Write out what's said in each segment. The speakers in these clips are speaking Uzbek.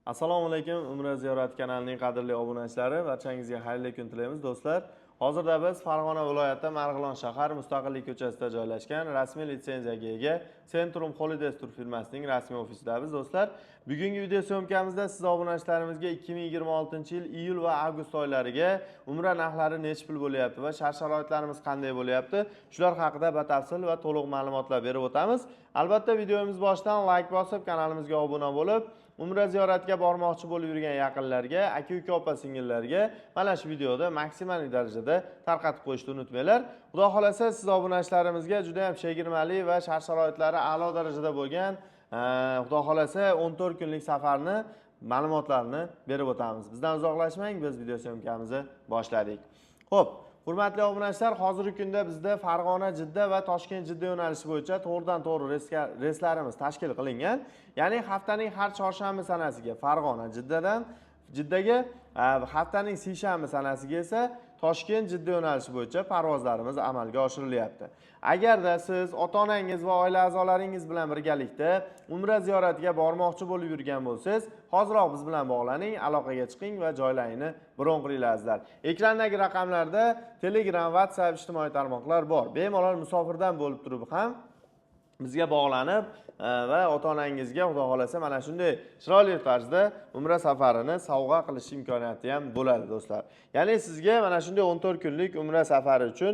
Assalomu alaykum, Umra ziyorat kanalining qadrli obunachilari, barchangizga xayrli kun tilaymiz do'stlar. Hozirda biz Farg'ona viloyati Marg'ilon shahar Mustaqillik ko'chasida joylashgan rasmiy litsenziyaga ega Centrum Holidays tur firmasining rasmiy ofisidamiz do'stlar. Bugungi video syomkamizda siz obunachilarimizga 2026-yil iyul va avgust oylariga umra narxlari nechi pul bo'lyapti va shart-sharoitlarimiz qanday bo'lyapti, shular haqida batafsil va to'liq ma'lumotlar berib o'tamiz. Albatta, videomiz boshidan like bosib, kanalimizga obuna bo'lib, umra ziyoratiga bormoqchi bo'lib yurgan yaqinlarga, aka-uka, opa singillarga mana shu videoda maksimal darajada tarqatib qo'yishni unutmanglar. Xudo xolasa, siz obunachilarimizga juda ham chegirmali va shart-sharoitlari a'lo darajada bo'lgan, xudo xolasa, 14 kunlik safarni ma'lumotlarini berib o'tamiz. Bizdan uzoqlashmang, biz video syomkamizni boshladik. Xo'p, hurmatli obunachilar, hozirgi kunda bizda Farg'ona Jidda va Toshkent Jidda yo'nalishi bo'yicha to'g'ridan to'g'ri reyslarimiz tashkil qilingan. Ya'ni haftaning har chorshanba sanasiga Farg'ona Jiddadan Jiddaga, haftaning seshanba sanasiga esa Toshkent Jidda yo'nalishi bo'yicha parvozlarimiz amalga oshirilyapti. Agarda siz ota-onangiz va oila a'zolaringiz bilan birgalikda umra ziyoratiga bormoqchi bo'lib yurgan bo'lsangiz, hoziroq biz bilan bog'laning, aloqaga chiqing va joylaringni bron qilinglar azizlar. Ekrandagi raqamlarda Telegram, WhatsApp, ijtimoiy tarmoqlar bor. Bemalol musofirdan bo'lib turib ham bizga bog'lanib va ota-onangizga xudo xolasa mana shunday chiroyli tarzda umra safarini sovg'a qilish imkoniyati ham bo'ladi do'stlar. Ya'ni sizga mana shunday 14 kunlik umra safari uchun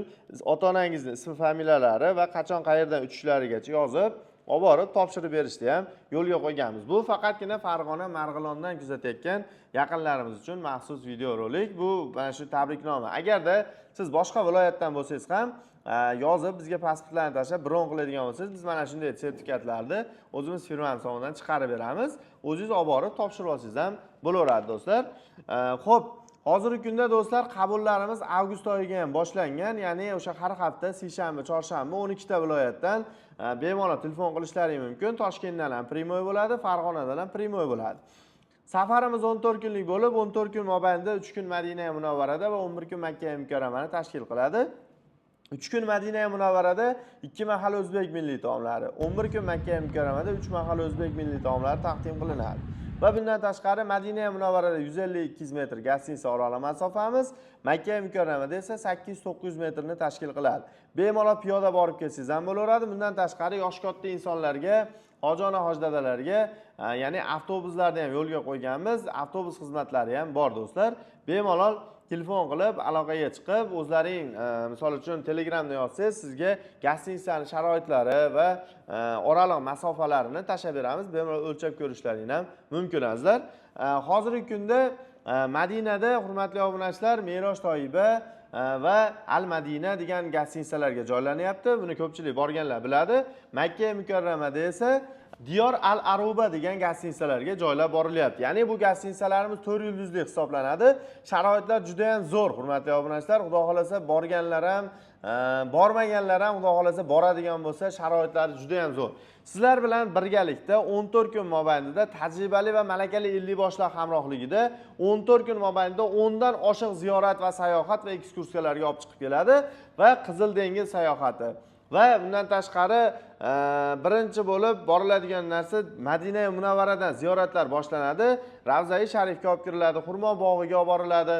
ota-onangizni ismi, familiyalari va qachon qayerdan uchishlarigacha yozib, olib borib topshirib berishni ham yo'lga qo'yganmiz. Bu faqatgina Farg'ona, Marg'ilondan kuzatayotgan yaqinlarimiz uchun maxsus videorolik. Bu mana shu tabriknoma. Agarda siz boshqa viloyatdan bo'lsangiz ham, yozib bizga pasportlarni tashlab bron qiladigan bo'lsangiz, biz mana shunday sertifikatlarni o'zimiz firmamiz tomonidan chiqarib beramiz. O'zingiz olib borib topshirib olsangiz ham bo'laveradi do'stlar. Xo'p, hozirgi kunda do'stlar, qabullarimiz avgust oyiga ham boshlangan. Ya'ni o'sha har hafta seshanba, chorshanba 12 ta viloyatdan bemalol telefon qilishlari mumkin. Toshkentdan ham прямой bo'ladi, Farg'onadan ham прямой bo'ladi. Safarimiz 14 kunlik bo'lib, 14 kun mobaynida 3 kun Madina Munavvarada va 11 kun Makka Mukarramani tashkil qiladi. 3 kun Madina Munavvarada 2 mahal o'zbek milliy taomlari, 11 kun Makka Mukarramada 3 mahal o'zbek milliy taomlari taqdim qilinadi. Va bundan tashqari Madina Munavvarada 150-200 metr гостиница oraliq masofamiz, Makka Mukarramada esa 800-900 metrni tashkil qiladi. Bemalol piyoda borib kelsangiz ham bo'laveradi. Bundan tashqari yoshi katta insonlarga, hoji ona, hoji dadalarga, ya'ni avtobuslarni ham yo'lga qo'yganmiz. Avtobus xizmatlari ham bor do'stlar. Bemalol telefon qilib, aloqaga chiqib, o'zlaring, misol uchun, Telegramda yozsangiz, sizga гостиница ning sharoitlari va oraliq masofalarini tashlab beramiz. Bemalol o'lchab ko'rishlaring ham mumkin azizlar. Hozirgi kunda Madinada, hurmatli obunachilar, Meros Toyiba va Al Madina degan гостиница larga joylanyapti. Buni ko'pchilik borganlar biladi. Makka Mukarramada esa Diyor Al Aruba degan гостиница larga joylab borilyapti. Ya'ni bu гостиница larimiz 4 yulduzli hisoblanadi. Sharoitlar juda ham zo'r, hurmatli obunachilar. Xudo xolasa, borganlar ham, bormaganlar ham xudo xolasa boradigan bo'lsa, sharoitlari juda ham zo'r. Sizlar bilan birgalikda 14 kun mobaynida tajribali va malakali 50 boshliq hamrohligida 14 kun mobaynida 10 dan oshiq ziyorat va sayohat va ekskursiyalarga olib chiqib keladi va Qizil dengiz sayohati. Va bundan tashqari, birinchi bo'lib boriladigan narsa Madina Munavvaradan ziyoratlar boshlanadi. Ravzai Sharifga olib kiriladi, xurmo bog'iga olib boriladi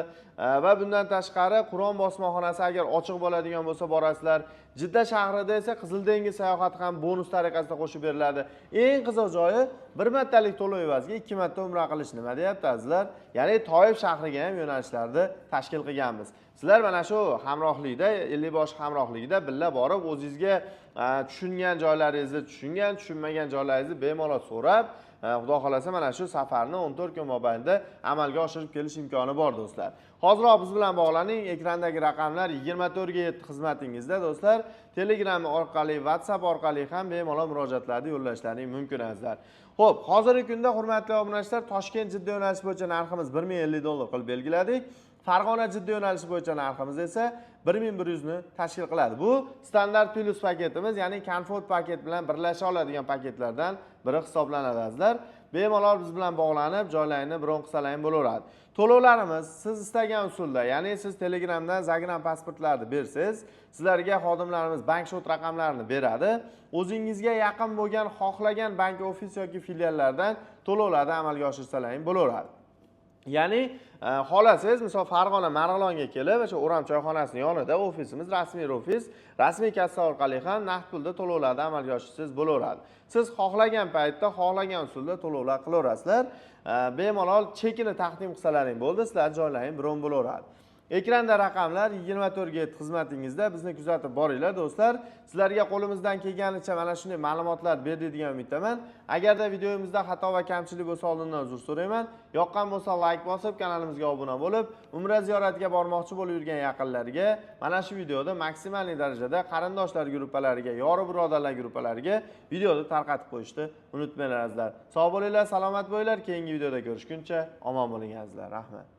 va bundan tashqari Qur'on bosmaxonasi agar ochiq bo'ladigan bo'lsa borasizlar. Jidda shahrida esa Qizil dengiz sayohati ham bonus tariqasida qo'shib beriladi. Eng qiziq joyi, bir martalik to'lov evaziga ikki marta umra qilish nima deyapti azizlar? Ya'ni Toif shahriga ham yo'nalishlarni tashkil qilganmiz. Sizlar mana shu hamrohlikda, 50 bosh hamrohligida birga borib, o'zingizga tushungan joylaringizni tushungan, tushunmagan joylaringizni bemalol so'rab, xudo xolasa mana shu safarni 14 kun mobaynida amalga oshirib kelish imkoni bor do'stlar. Hoziroq biz bilan bog'laning. Ekrandagi raqamlar 24 ga 7 xizmatingizda do'stlar. Telegram orqali, WhatsApp orqali ham bemalol murojaatlarni yo'llashlaring mumkin azizlar. Xo'p, hozirgi kunda, hurmatli obunachilar, Toshkent Jidda yo'nalishi bo'yicha narximiz 1050 dollar qilib belgiladik. Farg'ona Jidda yo'nalishi bo'yicha narximiz esa 1100 ni tashkil qiladi. Bu standart plus paketimiz, ya'ni komfort paket bilan birlasha oladigan paketlardan biri hisoblanadi azizlar. Bemalol biz bilan bog'lanib, joylarini bron qilsalaring bo'laveradi. To'lovlarimiz siz istagan usulda, ya'ni siz Telegramdan zagran pasportlarni bersangiz, sizlarga xodimlarimiz bank shot raqamlarini beradi. O'zingizga yaqin bo'lgan xohlagan bank ofis yoki filiallardan to'lovlarni amalga oshirsalaring bo'laveradi. Ya'ni xohlasangiz, misol Farg'ona Marg'ilonga kelib, o'sha O'ram choyxonasining yonida ofisimiz, rasmiy ofis, rasmiy kassa orqali ham naqd pulda to'lovlarni amalga oshirsangiz bo'laveradi. Siz xohlagan paytda, xohlagan usulda to'lovlar qilaverasizlar. Bemalol chekini taqdim qilsalaring bo'ldi, sizlar joylaring bron bo'laveradi. Ekranda raqamlar 24/7 xizmatingizda bizni kuzatib boringlar do'stlar. Sizlarga qo'limizdan kelganicha mana shunday ma'lumotlar berdik degan umiddaman. Agarda videomizda xato va kamchilik bo'lsa oldindan uzr so'rayman. Yoqqan bo'lsa like bosib, kanalimizga obuna bo'lib, umra ziyoratiga bormoqchi bo'lib yurgan yaqinlarga mana shu videoda maksimal darajada qarindoshlar guruhlariga, yoru birodarlar guruhlariga videoni tarqatib qo'yishni unutmanglar azizlar. Sog' bo'linglar, salomat bo'linglar. Keyingi videoda ko'rishguncha omon bo'ling azizlar. Rahmat.